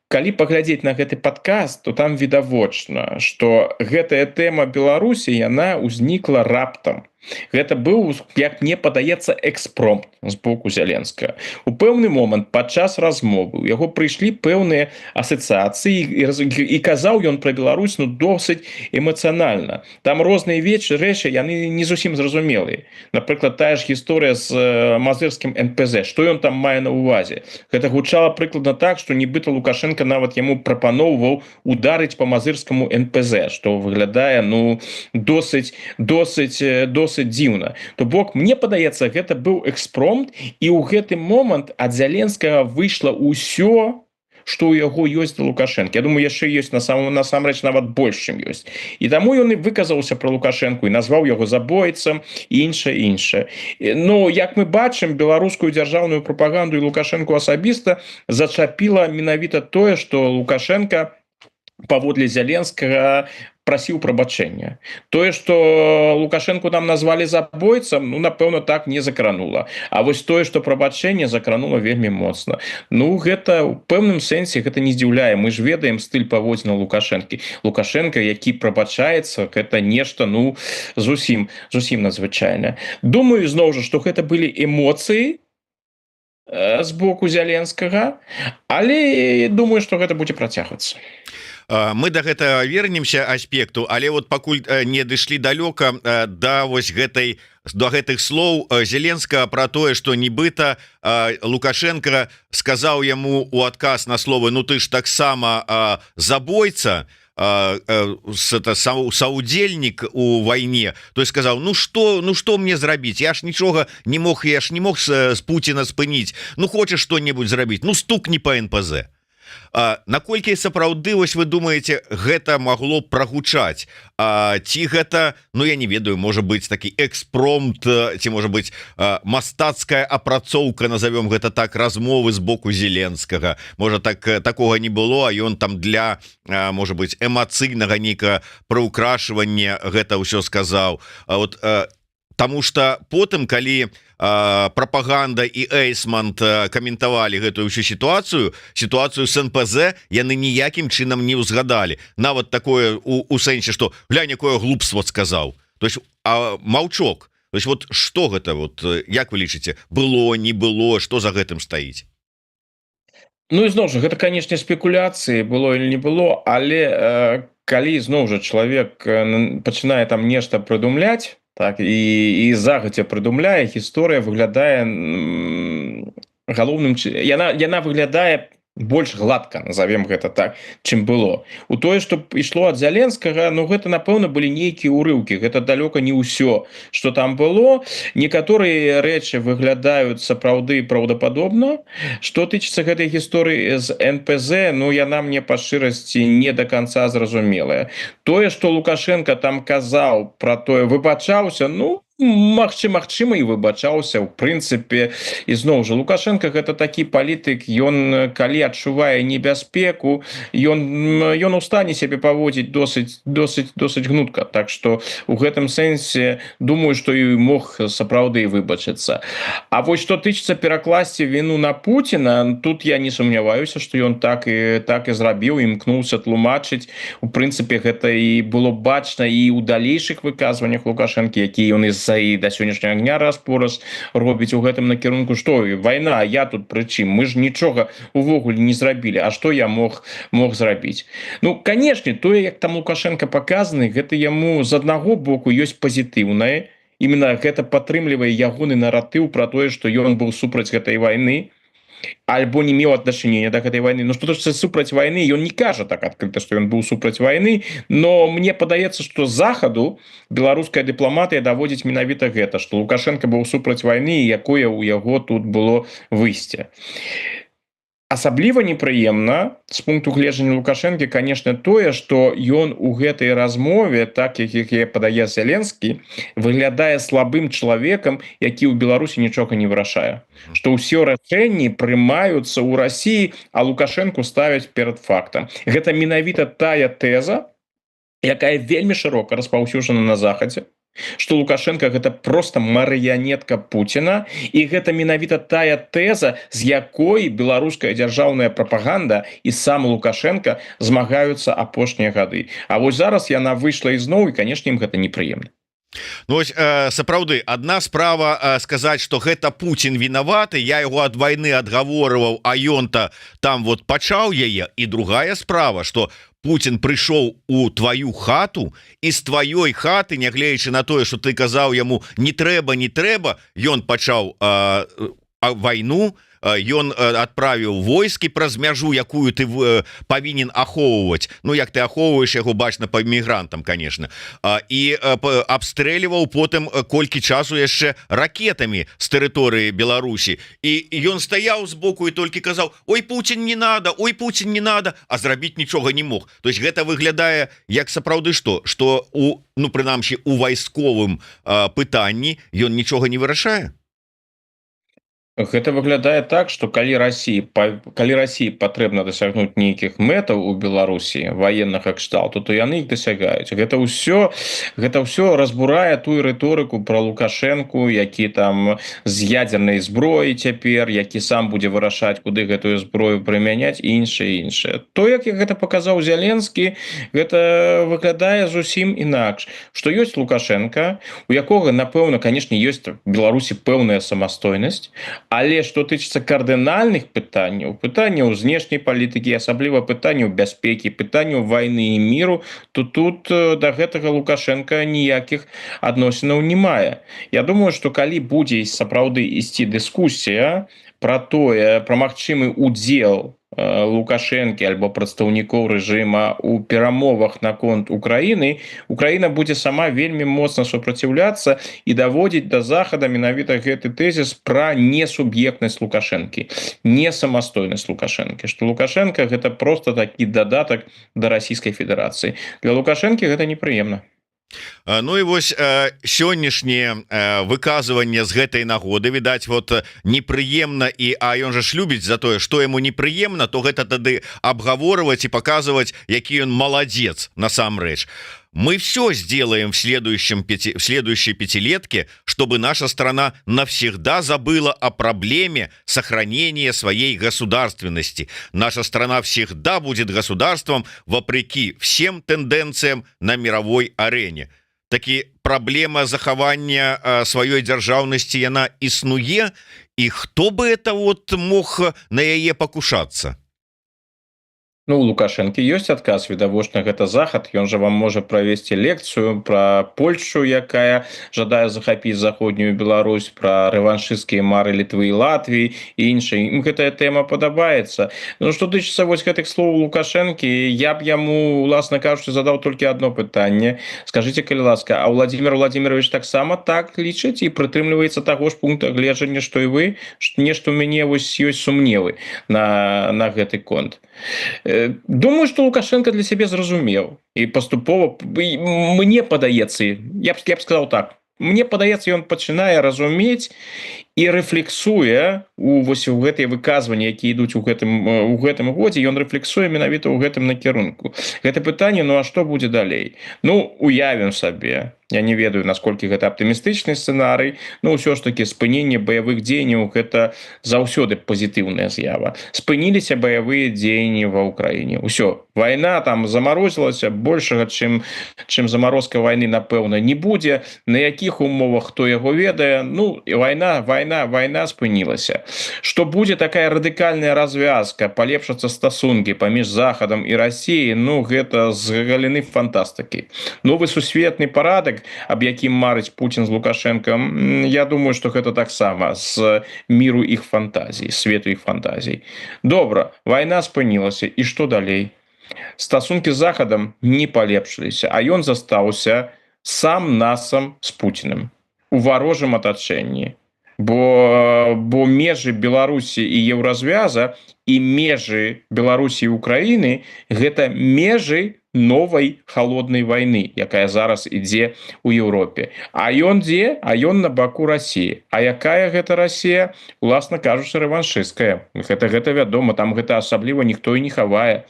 Калі паглядзець на гэты падкаст, то там відавочна, что гэтая тэма Беларусі, яна ўзнікла раптам. Гэта быў, як мне падаецца, экспромт з боку Зяленскага. У пэўны момант падчас размовы у яго прыйшлі пэўныя асацыяцыі, і казаў ён пра Беларусь, ну, досыць эмацыянальна. Там розныя вечы рэчы, яны не зусім зразумелыя. Напрыклад, тая ж гісторыя з мазырскім НПЗ, што ён там мае на увазе? Гэта гучала прыкладна так, што нібыта Лукашенко нават яму прапаноўваў ударыць по мазырскаму НПЗ, што выглядае, ну, досыць, досыць, досыць дзіўна. То бок, мне падаецца, гэта быў экспромт, і ў гэты момант ад Зяленскага выйшла ўсё, что у яго ёсць да Лукашэнкі. Я думаю, яшчэ ёсць на самом насамрэч нават больш, чым ёсць. І таму ён і выказаўся про Лукашэнку і назваў яго забойцам, іншае, іншае. Но, як мы бачым, беларускую дзяржаўную прапаганду і Лукашэнку асабіста зачапіла менавіта тое, что Лукашэнка, паводле Зяленскага, прасіў прабачэння. Тое, что Лукашэнку там назвалі забойцам, ну, напэўна, так не закранула. А вось тое, что прабачэнне, закранула вельмі моцна. Ну, гэта у пэўным сэнсе, гэта не здзіўляе. Мы ж ведаем стыль паводзіна Лукашэнкі. Лукашэнка, які прабачаецца, гэта нешта, ну, зусім, зусім надзвычайна. Думаю, зноў жа, что гэта былі эмоцыі з боку Зяленскага, але думаю, что гэта будзе працягвацца. Мы до гэтага вернемся аспекту, але вот пакуль не дышлі далёка да вось гэтай до гэтых слоў Зеленскага про тое, что нібыта Лукашэнка сказаў яму у адказ на словы: «Ну, ты ж таксама забойца, это саўдзельнік у вайне», то есть сказал: «Ну что, ну что мне зрабіць? Я ж нічога не мог, я ж не мог с Пуціна спыніць. Ну, хочешь что-нибудь зрабіць, ну, стукни по НПЗ». Наколькі сапраўды, вось вы думаете, гэта могло прагучаць? Ці гэта, ну, я не ведаю, можа быть, такі экспромт, ці, можа быть, мастацкая апрацоўка, назовем гэта так, размовы з боку Зеленскага? Можа, так, такога не было, а ён там для, можа быть, эмацыйнага нейкага прыўкрашвання гэта ўсё сказаў? А вот таму что потым, калі прапаганда і Эйсмант каментавалі гэтую всю сітуацыю с НПЗ, яны ніякім чынам не ўзгадалі нават такое у сэнсе, что глянь, якое глупство сказаў. То есть маўчок. То есть вот что гэта вот, як вы лічыце, было, не было, что за гэтым стаіць? Ну, ізноў жа, гэта, конечно, спекуляцыі, было или не было, але калі, зноў жа, чалавек пачынае там нешта прыдумляць так і загадзя прыдумляе, гісторыя выглядае галоўным, яна выглядае больш гладка, назовем гэта так, чым было. У тое, что ішло ад Зяленскага, ну, гэта, напэўна, былі нейкія урыўкі, гэта далёка не ўсё, что там было. Некаторыя рэчы выглядаюць сапраўды праўдападобна. Что тычыцца гэтай гісторыі з НПЗ, ну, яна мне, па шчырасці, не до конца зразумелая. Тое, что Лукашэнка там казаў про тое, выбачаўся, ну, магчыма, і выбачаўся, ў прынцыпе. Ізноў жа, Лукашэнка — гэта такі палітык, ён, калі адчувае небяспеку, ён у стане сябе паводзіць досыць, досыць, досыць гнутка. Так что у гэтым сэнсе думаю, что і мог сапраўды выбачыцца. А вось что тычыцца перакласці віну на Пуціна, тут я не сумняваюся, что ён так і зрабіў, імкнуўся тлумачыць. У прынцыпе, гэта і было бачна і ў далейшых выказваннях Лукашэнкі, які ён і да сённяшняга дня раз-пораз робіць у гэтым накірунку, што вайна, я тут прычым, мы ж нічога увогуле не зрабілі, а што я мог зрабіць? Ну, конечно, тое, як там Лукашэнка паказаны, гэта яму з аднаго боку ёсць пазітыўнае, именно гэта падтрымлівае ягоны наратыў про тое, что ён быў супраць гэтай вайны альбо не меў отношения до гэтай войны. Ну, что супраць войны, ён не кажа так открыто, что ён быў супраць войны, но мне падаецца, что Захаду беларуская дыпламатыя даводзіць менавіта гэта, что Лукашэнка быў супраць войны, якое у яго тут было выйсце. Асабліва непрыемна з пункту гледжання Лукашэнкі, конечно, тое, что ён у гэтай размове, так як яе падае Зяленскі, выглядае слабым чалавекам, які ў Беларусі нічога не вырашае, что ўсё рашэнні прымаюцца ў Расіі, а Лукашэнку ставяць перад фактам. Гэта менавіта тая тэза, якая вельмі шырока распаўсюджана на Захадзе, что Лукашэнка — гэта просто марыянетка Пуціна. І гэта менавіта тая тэза, з якой беларуская дзяржаўная прапаганда і сам Лукашэнка змагаюцца апошнія гады. А вось зараз яна выйшла ізноў, і, конечно, ім гэта непрыемна. Ну, ось, сапраўды, одна справа сказать, что гэта Пуцін вінаваты, я его ад войны адгаворываў, а ён-то там вот пачаў яе, і другая справа, что Пуцін прыйшоў у твою хату і з тваёй хаты, нягледзячы на тое, что ты казаў яму: «Не трэба, не трэба», ён пачаў вайну. Ён адправіў войскі праз мяжу, якую ты павінен ахоўваць. Ну, як ты ахоўваеш яго, бачна по мігрантам, конечно. І абстрэльваў потым колькі часу яшчэ ракетамі з тэрыторыі Беларусі. І ён стаяў збоку і толькі казаў: «Ой, Путин, не надо, ой, Путин, не надо», а зрабіць нічога не мог. То есть гэта выглядае як сапраўды что у, ну, прынамсі у вайсковым пытанні ён нічога не вырашае. Гэта выглядае так, что калі России патрэбна дасягнуць нейкіх мэтаў у Беларусі военнага кшталту, то яны іх дасягаюць. Гэта ўсё разбурае тую рыторыку про Лукашэнку, які там з ядернай зброі цяпер, які сам будзе вырашаць, куды гэтую зброю прымяняць, і іншае, іншае. То, як гэта паказаў Зяленскі, гэта выглядае зусім інакш, что ёсць Лукашенко, у якога, напэўна, конечно, ёсць Беларусі пэўная самастойнасць. Але што тычыцца кардынальных пытанняў, пытанняў знешняй палітыкі, асабліва пытанняў бяспекі, пытанняў вайны і міру, то тут да гэтага Лукашенко ніякіх адносінаў не мае. Я думаю, что калі будзе сапраўды ісці дыскусія про тое, про магчымы удзел Лукашэнкі альбо прадстаўнікоў рэжыма у перамовах наконт Украины, Украина будзе сама вельмі моцна супраціўляцца і даводзіць до Захада менавіта гэты тэзіс пра несуб'ектнасць Лукашэнкі, не самастойнасць Лукашэнкі, что Лукашенко — гэта просто такі дадатак да Расійскай Федэрацыі. Для Лукашэнкі гэта непрыемна. Ну і вось сённяшнее выказванне з гэтай нагоды, відаць, вот непрыемна. І а ён жа ж любіць за тое, что яму непрыемна, то гэта тады абгаворваць і паказваць, які ён маладзец насамрэч. «Мы все сделаем в следующей пятилетке, чтобы наша страна навсегда забыла о проблеме сохранения своей государственности. Наша страна всегда будет государством вопреки всем тенденциям на мировой арене». Такі праблема захавання сваёй дзяржаўнасці, яна існуе, і хто бы это вот мог на яе пакушацца? Ну, у Лукашэнкі ёсць адказ, відавочна, гэта Захад. Ён жа вам можа правесці лекцыю про Польшу, якая жадае захапіць заходнюю Беларусь, про рэваншысцкія мары Літвы і Латвіі і іншай. Ім гэтая тэма падабаецца. Ну, што тычыцца вось гэтых слоў Лукашэнкі, я б яму, уласна кажучы, задаў толькі одно пытанне: скажите, калі ласка, а Владимир Владимирович таксама так лічыць і прытрымліваецца таго ж пункта гледжання, што і вы? Нешта у мяне вось ёсць сумневы на гэты конт. Думаю, что Лукашенко для сябе зразумеў і паступова, мне падаецца, я б сказал так, мне падаецца, ён пачынае разумець і рэфлексуе у вось у гэтыя выказванні, якія ідуць у гэтым годзе, ён рэфлексуе менавіта ў гэтым накірунку. Гэта пытанне: ну а што будзе далей? Ну, уявім сабе, я не ведаю, насколькі гэта аптымістычны сцэнарый, но ўсё ж таки спыненне баявых дзеянняў — гэта заўсёды пазітыўная з'ява. Спыніліся баявыя дзеянні ва Ўкраіне, ўсё, вайна там замарозілася, большага, чым замарозка войны, напэўна, не будзе. На якіх умовах, хто яго ведае. Ну і вайна спынілася. Что будзе такая радыкальная развязка, палепшацца стасункі паміж Захадам і Россией, ну, гэта з галіны фантастыкі. Новы сусветны парадак, аб якім марыць Путін з Лукашенко, я думаю, что гэта таксама з міру іх фантазій, свету іх фантазій. Добра, вайна спынілася, і что далей? Стасункі з Захадам не палепшыліся, а ён застаўся сам насам з Путиным у варожым атачэнні, бо межы Беларусі і Еўразвяза і межы Беларусі і Украіны — гэта межы новай холоднай войны, якая зараз ідзе у Еўропе. А ён дзе? А ён на баку России. А якая гэта Россия? Уласна кажучы, рэваншысцкая. Гэта вядома, там гэта асабліва ніхто і не хавае.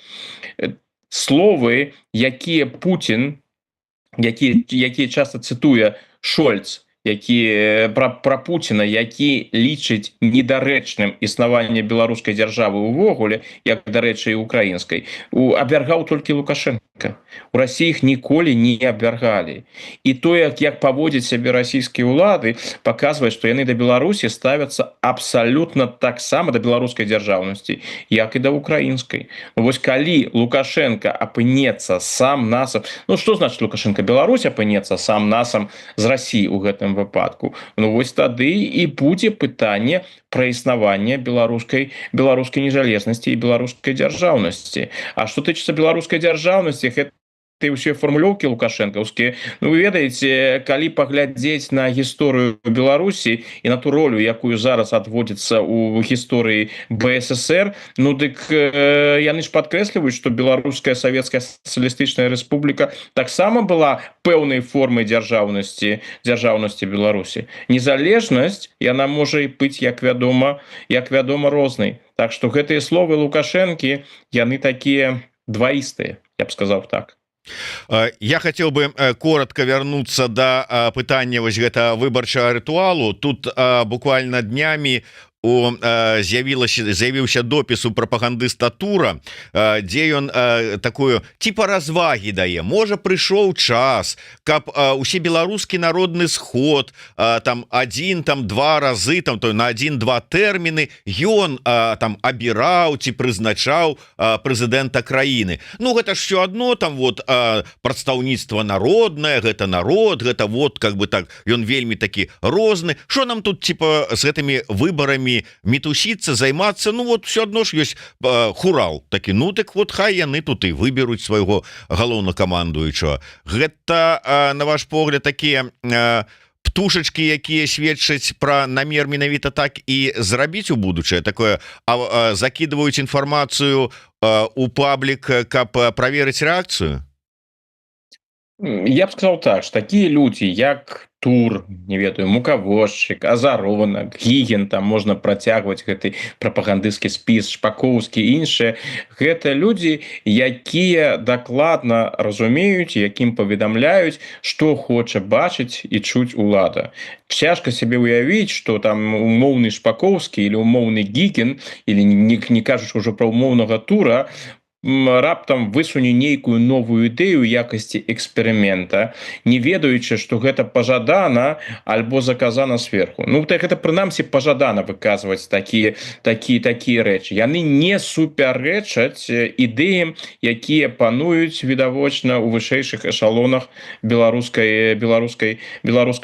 Словы, якія Путін, якія часто цытуе Шольц, які пра Пуціна, які лічыць недарэчным існаванне беларускай дзяржавы ўвогуле, як, дарэчы, і украінскай, у абвяргаў толькі Лукашенко. У Расіі іх ніколі не абвяргалі. І тое, як паводзяць сябе расійскія ўлады, паказвае, што яны да Беларусі ставяцца абсалютна таксама, да беларускай дзяржаўнасці, як і да украінскай. Ну, вось калі Лукашэнка апынецца сам насам, ну что значит Лукашэнка, Беларусь апынецца сам насам з Расіі у гэтым выпадку, ну вось тады і будзе пытанне пра існаванне беларускай незалежнасці і беларускай дзяржаўнасці. А что тычыцца беларускай дзяржаўнасці, гэта ты ўсе фармулёўкі лукашэнкаўскія, ну, вы ведаеце, калі паглядзець на гісторыю Беларусі і на ту ролю, якую зараз адводзіцца у гісторыі БССР, ну дык яны ж падкрэсліваюць, что Беларуская Савецкая Сацыялістычная Рэспубліка таксама была пэўнай формай дзяржаўнасці Беларусі. Незалежнасць, яна можа і быць, як вядома, рознай. Так что гэтыя словы Лукашэнкі, яны такія дваістыя, я б сказаў так. Я хотел бы коротко вернуться до пытання вось гэта выбарчага рытуалу. Тут буквально днями у з'явілася з'явіўся допіс у прапагандыста Тура, дзе ён такую типа развагі дае: можа, прыйшоў час, каб усе беларускі народны сход там один, там два разы, там то на один-два тэрміны ён там абіраў ці прызначаў прэзідэнта краіны. Ну, гэта ж все одно там вот прадстаўніцтва народнае, гэта народ, гэта вот как бы так, ён вельмі такі розны. Что нам тут типа с гэтымі выборами мітусіцца, займацца? Ну вот все одно ж ёсць хурал такі, ну так вот хай яны тут і выберуць свайго галоўнакамандуючага. Гэта, на ваш погляд, такія птушачки, якія сведчаць пра намер менавіта так і зрабіць у будучае такое, закидываюць інфармацыю у паблік, каб праверыць рэакцыю? Я б сказал так, что такія людзі, як Тур, не ведаю, Мукавозчык, Азаронак, Гігін, там можна працягваць гэты прапагандысцкі спіс, Шпакоўскі, іншыя, гэта людзі, якія дакладна разумеюць, якім паведамляюць, што хоча бачыць і чуць улада. Цяжка сябе ўявіць, что там умоўны Шпакоўскі или умоўны Гігін, или не кажучы ўжо пра умоўнага Тура, раптам высуне нейкую новую ідэю якасці эксперымента, не ведаючы, что гэта пажадана альбо заказана сверху. Ну так гэта прынамсі пажадана выказваць такія рэчы. Яны не супярэчаць ідэям, якія пануюць відавочна у вышэйшых эшалонах беларускай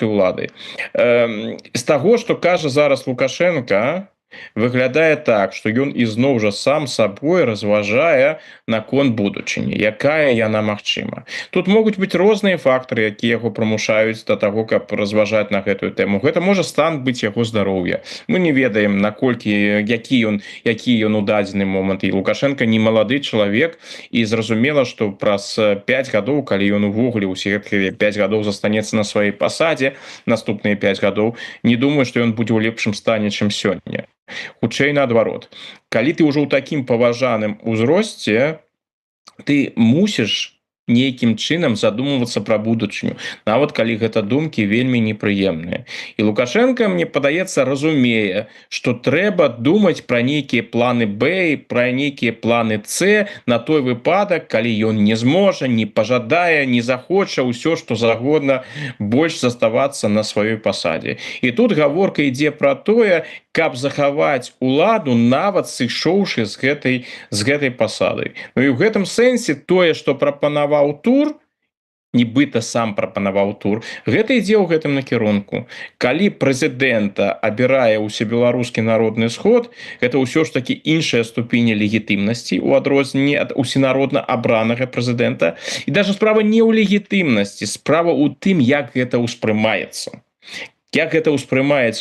улады. З таго, что кажа зараз Лукашэнка, выглядае так, что ён ізноў жа сам сабой разважае наконт будучыні, якая яна магчыма. Тут могуць быць розныя фактары, якія яго прымушаюць да таго, каб разважаць на гэтую тэму. Гэта можа стан быць яго здароўя, мы не ведаем, наколькі які ён у дадзены момант. І Лукашэнка не малады чалавек, і зразумела, что праз 5 гадоў, калі ён увогуле усе 5 гадоў застанецца на сваёй пасадзе, наступныя 5 гадоў, не думаю, что ён будзе ў лепшым стане, чым сёння, хутчэй наадварот. Калі ты ўжо ў такім паважаным узросце, ты мусіш нейкім чынам задумвацца пра будучыню, нават калі гэта думкі вельмі непрыемныя. І Лукашэнка, мне падаецца, разумее, что трэба думаць пра нейкія планы Б, пра нейкія планы С на той выпадак, калі ён не зможа, не пажадае, не захоча, ўсё што загодна, больш заставацца на сваёй пасадзе. І тут гаворка ідзе пра тое, каб захаваць уладу, нават сышоўшы з гэтай пасады. Ну і ў гэтым сэнсе тое, что прапанаваў Тур, нібыта сам прапанаваў Тур, гэта ідзе ў гэтым накірунку. Калі прэзідэнта абірае усебеларускі народны сход, гэта ўсё ж таки іншая ступеня легітымнасці у адрозненні ад усенародна абранага прэзідэнта. І даже справа не ў легітымнасці, справа ў тым, як гэта ўспрымаецца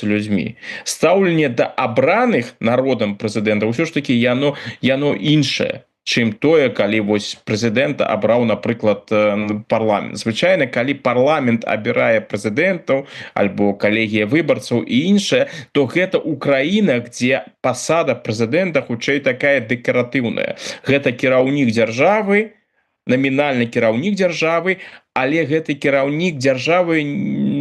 людзьмі. Стаўленне да абраных народам прэзідэнта ўсё ж таки яно іншае, чым тое, калі вось прэзідэнта абраў, напрыклад, парламент. Звычайна, калі парламент абірае прэзідэнтаў альбо калегія выбарцаў і іншае, то гэта ў краінах, дзе пасада прэзідэнта хутчэй такая дэкаратыўная. Гэта кіраўнік дзяржавы, намінальны кіраўнік дзяржавы. Але гэты кіраўнік дзяржавы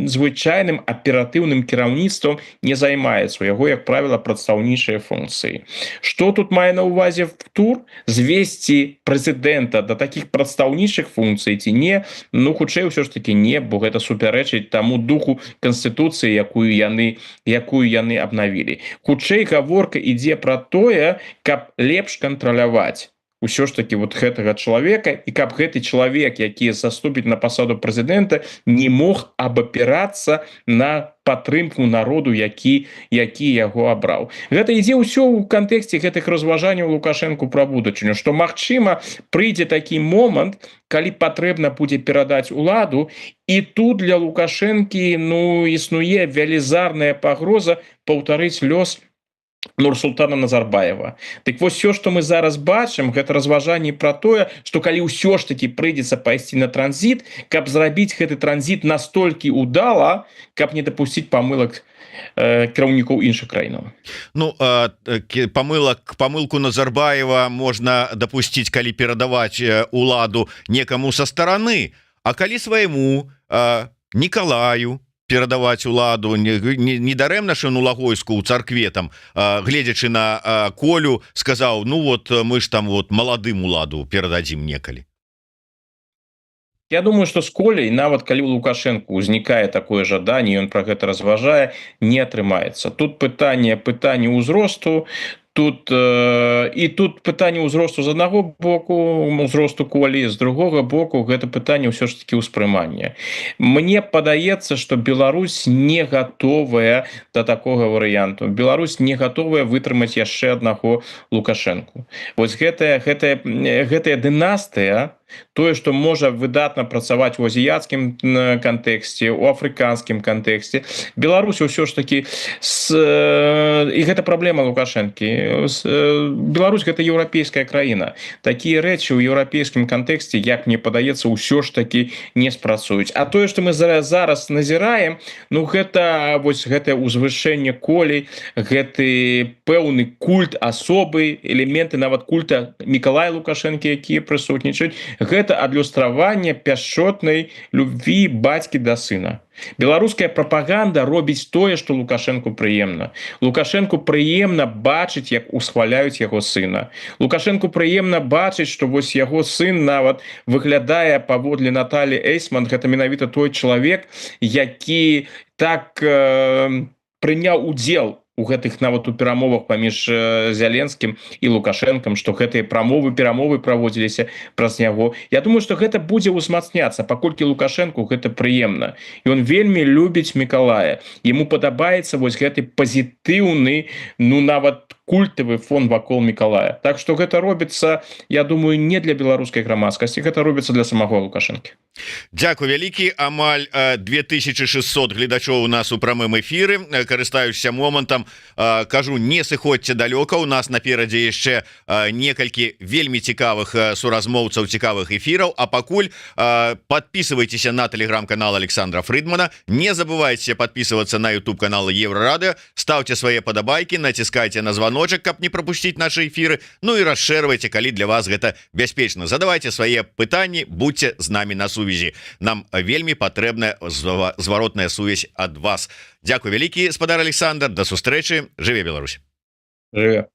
звычайным аператыўным кіраўніцтвам не займаецца, у яго, як правіла, прадстаўнічыя функцыі. Что тут мае на увазе ТУР: звесці прэзідэнта до таких прадстаўнічых функцый ці не? Ну, хутчэй, ўсё ж таки не, бо гэта супярэчыць таму духу Канстытуцыі, якую яны абнавілі. Хутчэй, гаворка ідзе про тое, каб лепш кантраляваць ўсё ж таки вот гэтага чалавека і каб гэты чалавек, які заступіць на пасаду прэзідэнта, не мог абапірацца на падтрымку народу, які яго абраў. Гэта ідзе ўсё ў кантэксце гэтых разважанняў Лукашэнку пра будучыню, што, магчыма, прыйдзе такі момант, калі патрэбна будзе перадаць уладу, і тут для Лукашэнкі, ну, існуе велізарная пагроза паўтарыць лёс Нурсултана Назарбаева. Так вось, все, что мы зараз бачым, гэта разважанне про тое, что калі ўсё ж таки прыйдзецца пайсці на транзіт, каб зрабіць гэты транзіт настолькі удала, каб не дапусціць памылак кіраўнікоў іншых краінаў. Ну, памылак памылку Назарбаева можна дапусціць, калі перадаваць уладу некаму со стороны. А калі свайму Николаю перадаваць уладу? Не дарэмна ж ён у Лагойску у царкве там, гледзячы на Колю, сказаў: «Ну вот мы ж там вот маладым уладу перададзім некалі». Я думаю, что с Колей, нават калі у Лукашенко узнікае такое жаданне, ён про гэта разважае, не атрымаецца. Тут пытанне ўзросту, тут і тут пытанне ўзросту з аднаго боку, узросту Колі, з другога боку гэта пытанне ўсё ж таки ўспрымання. Мне падаецца, что Беларусь не готовая до такога варыянту. Беларусь не готовая вытрымаць яшчэ аднаго Лукашэнку. Вось гэтая дынастыя, тое, что можа выдатна працаваць у азіяцкім кантэксце, у афрыканскім кантэксце, Беларусь ўсё ж таки і гэта праблема Лукашэнкі. Беларусь — гэта еўрапейская краіна. Такія рэчы ў еўрапейскім кантэксце, як мне падаецца, ўсё ж таки не спрацуюць. А тое, что мы зараз назіраем, ну, гэта вось гэтае ўзвышэнне Колі, гэты пэўны культ асобы, элементы нават культа Мікалая Лукашэнкі, якія прысутнічаюць, гэта адлюстраванне пяшчотнай любві бацькі да сына. Беларуская прапаганда робіць тое, што Лукашэнку прыемна. Лукашэнку прыемна бачыць, як усхваляюць яго сына. Лукашэнку прыемна бачыць, што вось яго сын нават выглядае, паводле Наталі Эйсман, гэта менавіта той чалавек, які так прыняў удзел у гэтых нават у перамовах паміж Зяленскім і Лукашэнкам, што гэтыя прамовы, перамовы праводзіліся праз яго. Я думаю, что гэта будзе ўзмацняцца, паколькі Лукашэнку гэта прыемна, ён вельмі любіць Мікалая, ему падабаецца вось гэты пазітыўны, ну, нават культавы фон вакол Мікалая. Так что гэта робіцца, я думаю, не для беларускай грамадскасці, гэта робіцца для самого Лукашэнкі. Дякую вялікі. Амаль 2600 гледачоў у нас у прамым эфіры. Карыстаюся момантам, кажу: не сыходзьце далёка, у нас наперадзе яшчэ некалькі вельмі цікавых суразмоўцаў, цікавых эфіраў. А пакуль подписывайтесь на телеграм-канал Александра Фридмана, не забывайте подписываться на YouTube канал Еврорадио, ставьте свои падабайки, націскайте на звоночек, каб не пропустить наши эфиры, ну и расшэрвайте, калі для вас гэта бяспечна. Задавайте свае пытанні, будьте з нами на сувязі, нам вельмі патрэбная зваротная сувязь ад вас. Дякую вялікі, спадар Александр, да сустрэчы. Жыве Беларусь! Жыве.